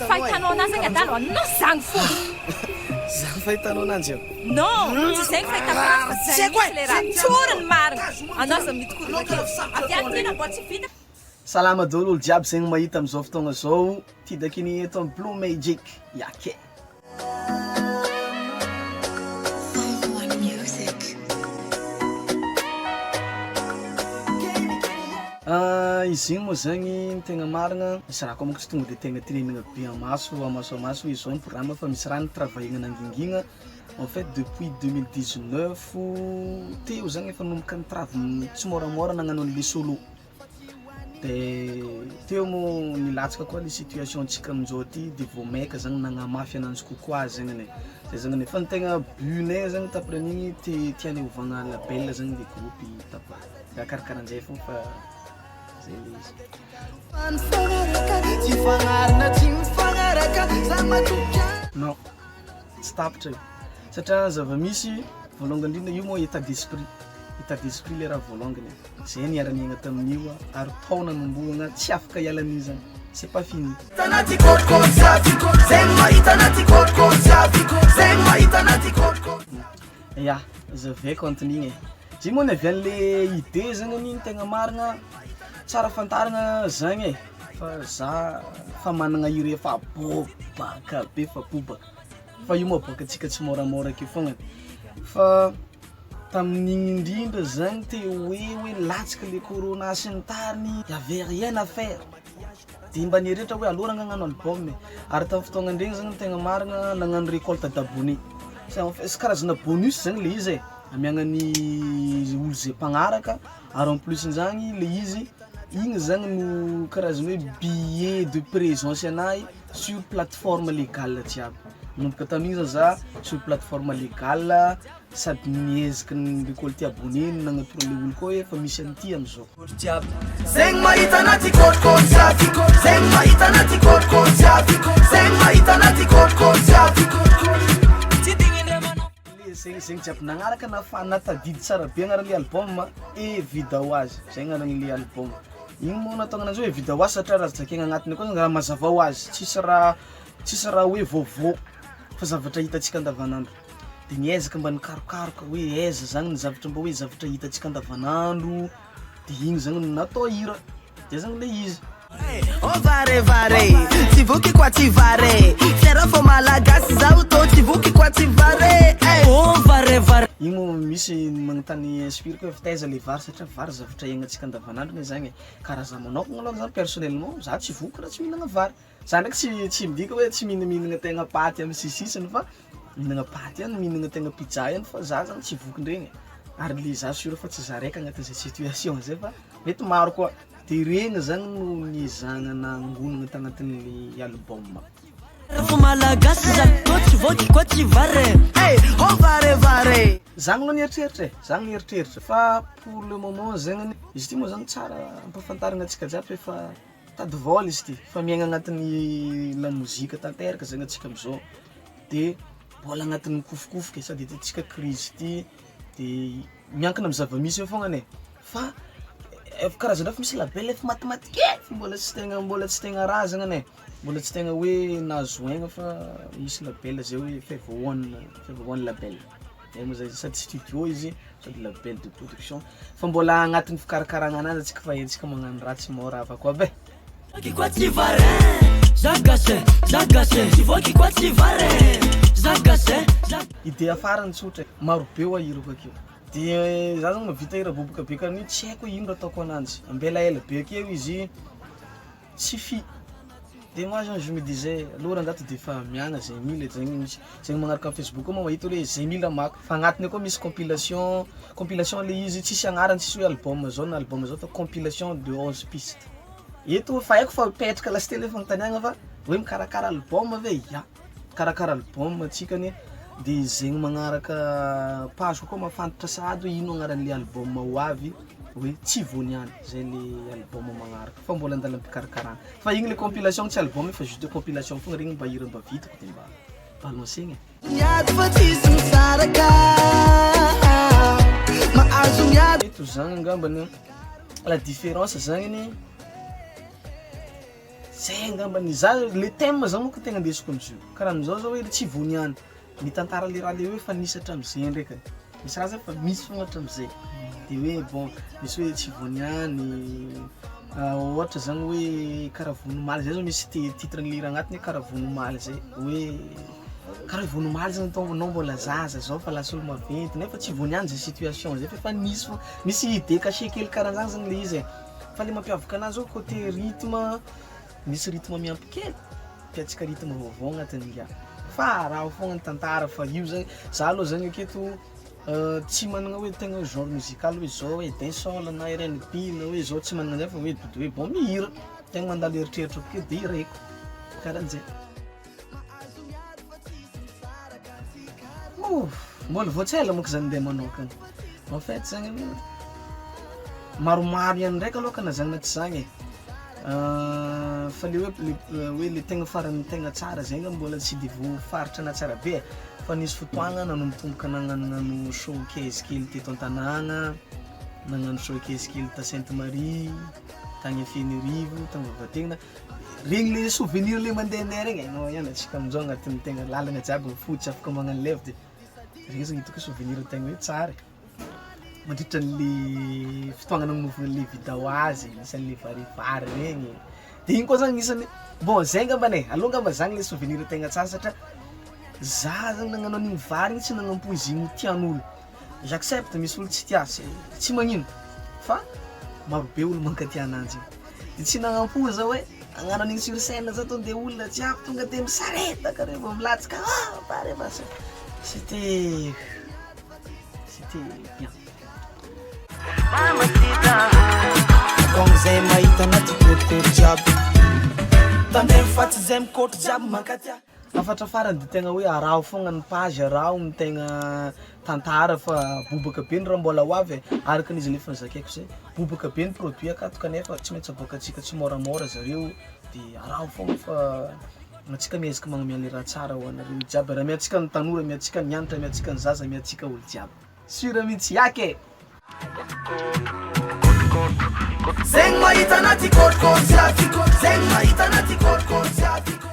Fahitanao anazy agny adalo anao zagny fona. Zany fahitanao ananjy eo. Non, tsy zegny fahitako anazy fa zay mihitsy le raha. Tsory ny marina. Anao aza mitokorona kely. Avy aty na mbola tsy vita. Salama daholo olo jiaby zegny mahita amizao fotoagna zao Tidakini eto am Blue Magic Yake. Izy igny moa zegny ny tegna marigna, misy raha koa manko tsy tonga de tegna tenenina be amaso amaso amaso hoe izao ny programme fa misy raha ni-travailler-gna nangingina en fait depuis 2019 teo zagny efa nanomboka ni-trav- tsimoramora nagnano anle solo. De teo moa nilatsaka koa le situation-tsika aminjao ty de vao maika zany nagnamafy ananjy kokoa zegny ane, zay zany ane fa ny tegna but-nay zany tapr'an'igny te tianay ovagna label zany le groupe tapa raha karakaranjay fô fa zay le izy. Non, tsy tapitra io satria zava-misy voalongany indrindra io moa état d'esprit, état d'esprit le raha voalongany. Zay niara-niaigna tamin'io ary tao nanombohagna tsy afaka hiala an'io zany, c'est pas fini. Ya, zavaiko antony igny e, zay moa niavian'le idée zany an'igny tegna marigna tsara fantarigna zagny e, fa za fa magnana hira efa bobaka be fa bobaka, fa io moa aboakantsika tsimoramora akeo fognany fa. Tamin'igny indrindra zagny te hoe hoe latsaka le corona sy ny tariny, y avait rien à faire, de mba nieritreritra hoe aleo r'angahy hagnano album e, ary tamin'ny fotoagna ndregny zagny tegna marigna nagnano recolte d'abonné, c'est en fait sy karazana bonus zagny le izy e, amiagna ny olo zay mpagnaraka ary en plus n'zany le izy igny zagny no karazana hoe billet de présence anahy sur plateforme légale jiaby, nanomboka tamin'igny zany za sur plateforme légale. Sady niezaka ny récolter abonné no nagnatoro le olo koa hoe efa misy an'ity amzao. Zegny mahita anaty kôtikôty jiaby Zegny mahita anaty kôtikôty jiaby Zegny mahita anaty kôtikôty jiaby Le zegny zegny jiaby nagnaraka na fa natadidy tsara be agnaran'le album Evida ho azy, zay agnaran'le album. Igny moa nahatonga anazy hoe Evida ho azy satria raha zakaigna agnatiny akao zany raha mazava ho azy, tsisy raha tsisy raha hoe vaovao fa zavatra hitantsika andavanandro. De niezaka mba nikarokaroka hoe aiza zany ny zavatra mba hoe zavatra hitantsika andavanandro de igny zany no natao hira, zay zany le izy. Oh vare vare, tsy voky koa tsy vare Tsera fô malagasy zaho tô tsy voky koa tsy vare eh. Oh vare vare. Igny moa misy magnontany inspire koa hoe avy taiza le vary satria vary zavatra iaignantsika andavanandro ne zagny e, ka raha za manôkagna alôha zany personnellement za tsy voky raha tsy mihinagna vary, za ndraiky tsy tsy midika hoe tsy mihinamihinagna tegna paty amy sisisisiny fa Mihinagna paty ihany, mihinagna tegna pizza ihany fa za zany tsy vokin-dregny e, ary le za sûr fa tsy za raiky agnatin'izay situation zay fa mety maro koa, de regny zany no niezahana nangonina tagnatin'le album. Zany aloha ny eritreritra e, zany ny eritreritra fa pour le moment zegny izy ty moa zany tsara ampahafantarina antsika jiaby fa efa mitady vôla izy ty, fa miaigna agnatin'ny lamozika tanteraka zegny antsika amizao. de mbola agnatin'ny mikofokofoka e, sady hitantsika krizy ty de miankina amy zava-misy eo fognany e, fa efa karazana efa misy label efa matimaty kely fa mbola tsy tegna mbola tsy tegna raha zany ane, mbola tsy tegna hoe nahazo aigna fa misy label zay hoe Feva One Feva One label, zay moa zay sady studio izy sady label de production fa mbola agnatin'ny fikarakaragna anazy antsika fa haintsika magnano raha tsy môra afaka aby e. Idea farany tsotra e, maro be hoa hirako akeo, de za zany mahavita hira boboka be karaha an'io tsy haiko hoe ino raha ataoko ananjy, ambela ela be akeo izy tsy fy, de moi zany je me disais aleo rangahy to de efa miagna zay mila zegny misy, zegny magnaraka am facebook ao moa mahita hoe zay mila maka, fa agnatiny akao misy compilation, compilation le izy tsisy agnarany tsisy hoe album zao na album zao fa compilation de 11 pistes. Eto fa haiko fa mipetraka lasteo le fanontaniagna fa hoe mikarakara album ve? Ya, mikarakara album antsika anie de zegny magnaraka page koa mahafantatra sahady hoe ino agnaran'le album ho avy hoe tsy vao niany zay le album magnaraka fa mbola andalam-pikarakarana fa igny le compilation tsy album fa juste compilation fogna regny mba hira mba vitako de mba balancegna e. Miady fa tsisy misaraka Mahazo miady. Eto zany angambany la différence zany. Zay angambany, za le thème zany manko tegna andesiko amizio, karaha amizao zao hoe tsy vao niany, mitantara le raha le hoe efa nisy hatramizay ndraikiny, misy raha zany efa misy fogna hatramizay, de hoe bon misy hoe tsy vao niany, ôhatra zany hoe karaha vao nomaly zay zao misy ti- titren'le hira agnatiny hoe karaha vao nomaly zay, hoe karaha vao nomaly zany atao anao mbola zaza zao fa lasa olo maventy nefa tsy vao niany zay situation zay fa efa nisy fô, misy idée cachée kely karahan'zany zany le izy e, fa le mampiavaka anazy zao côté rythme, misy rythme miampy kely, ampiantsika rythme vaovao agnatin'ny ngiahy, fa araho foagna ny tantara fa io zany, za aloha zany aketo tsy magnana hoe tegna hoe genre musical hoe zao hoe dancehall na rnb na hoe zao tsy magnana an'zay fa hoe to de hoe bon mihira, tegna mandalo eritreritra akeo de hiraiko, karahan'zay. Ouf! Mbola vao tsy ela manko za nandeha manôkana, en fait zany maromaro ihany ndraiky aloha ka na zany na tsy zany e, fa le hoe le hoe le tegna farany tegna tsara zegny mbola tsy de voafaritra tsara be e, fa nisy fotoagna nanombotomboka nagnanognano showcase kely teto an-tanàgna, nagnano showcase kely ta Sainte Marie, tagny Fenerivo, tagny Vavatenina. Regny le souvenir le mandehandeha regny hainao ihany antsika amin'izao agnatin'ny tegna lalagna jiaby mifotsy afaka magnano live de regny zany hitako hoe souvenir tegna hoe tsara e, mandritra an'le fotoagna nagnaovana an'le vidéo azy nisy an'le varivary regny, de igny koa zany agnisan'ny bon zay angambany e, aleo angamba zany le souvenir tegna tsara satria za zany nagnano an'igny vary igny tsy nagnampoizigny ho tian'olo. J'accepte misy olo tsy tia azy tsy magnino fa maro be olo mankatia ananjy io de tsy nagnampo za hoe hagnano an'igny sur scène za tonga de olona jiaby tonga de misaretaka reo vao milatsaka ah vary va c'était c'était bien. Kong zay mahita anaty kôtikôty jiaby Tandremo fa tsy zay mikôty jiaby mankatia. Hafatra farany de tegna hoe araho foagna ny page, araho ny tegna tantara fa bobaka be ny raha mbola ho avy e, araka an'izy le efa nozakaiko zay, bobaka be ny produit akato kanefa tsy maintsy aboakantsika tsimoramora zareo de araho foagna fa antsika miezaka magnome le raha tsara ho anareo jiaby, raha amiantsika ny tanora, amiantsika ny mianatra, amiantsika ny zaza, amiantsika olo jiaby, sur mihitsy yak e! Zegny mahita anaty kôtikôty jiaby, zegny mahita anaty kôtikôty jiaby.